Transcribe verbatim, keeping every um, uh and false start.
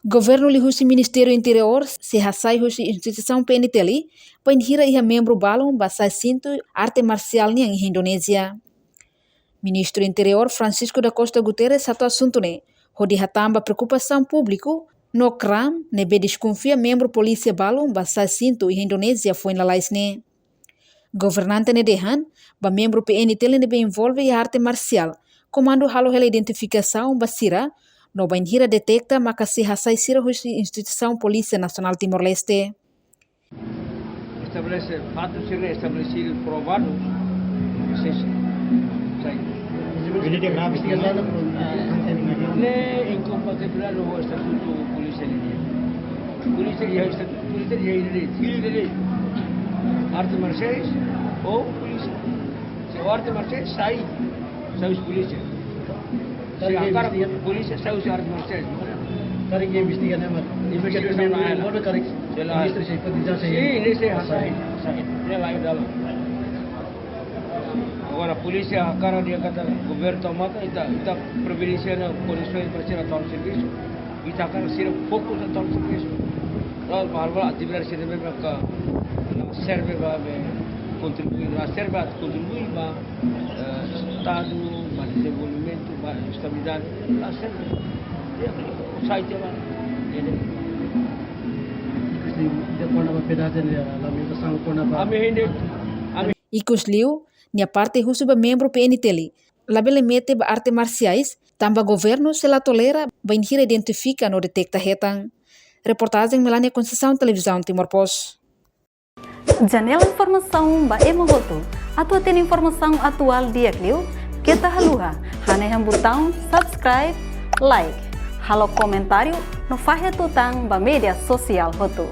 Governu liuhusi Ministériu Interiór sei hasai husi instituisaun P N T L bainhira iha membru balun ba sai sintu arte marsiál nian iha Indonézia. Ministru Interiór Francisco da Costa Guterres hato'o asuntu ne'e hodi hatán ba preokupasaun públiku no kram ne'ebé deskonfia membru polísia balun ba sai sintu iha Indonézia foin lalais ne'e. Governante ne'e dehan ba membru P N T L ne'ebé envolve iha arte marsiál, komandu halo hela identifikasaun ba sira, no bainhira deteta maka sei hasai sira husi instituisaun Polísia Nasionál Timor-Leste. Estabelese fatus sira estabelesidu provadu, sei sai. Ne'e inkompatibilidade ho estatutu polísia nian. Polísia iha estatutu polísia iha direitu, hili direitu. Arte marsiais ou polísia. Se arte marsiais sai, sai husi polísia. Se hakarak polísia sai husi arte marsiais. Karik investiga ne'e, mas investigasaun ne'e, karik ministru sei pode já sei. Sim, ne'e sei hasai, hasai. Ne'e la'ós dalan. Agora, polísia hakarak dehan katak governu tau matan, ita, ita providensia ona kondisaun para sira tau servisu. Ita hakarak sira fokus tau servisu. Lae, ba halo atividade sira ne'ebé ka la serve ba, be, kontribui, la serve ba kontribui ba, eh, estadu, ba dezenvolvimentu, ba estabilidade. La serve. Ya, sai tiha ba. Depois de, de kona-ba pedasu ne'e, lamentasaun kona-ba. Ami hende, ami Ikusliu, nia parte husu ba membru P N T L labele mete ba arte marsiais, tanba governu sei la tolera bainhira identifika no deteta hetan. Reportajen Melania Conceição, Televizaun Timor Post. Janela informasaun ba ema hotu. Atu hatene informasaun atuál di'ak liu, keta haluha hanehan butaun subscribe, like, halo komentáriu no fahe tutan ba média sosiál hotu.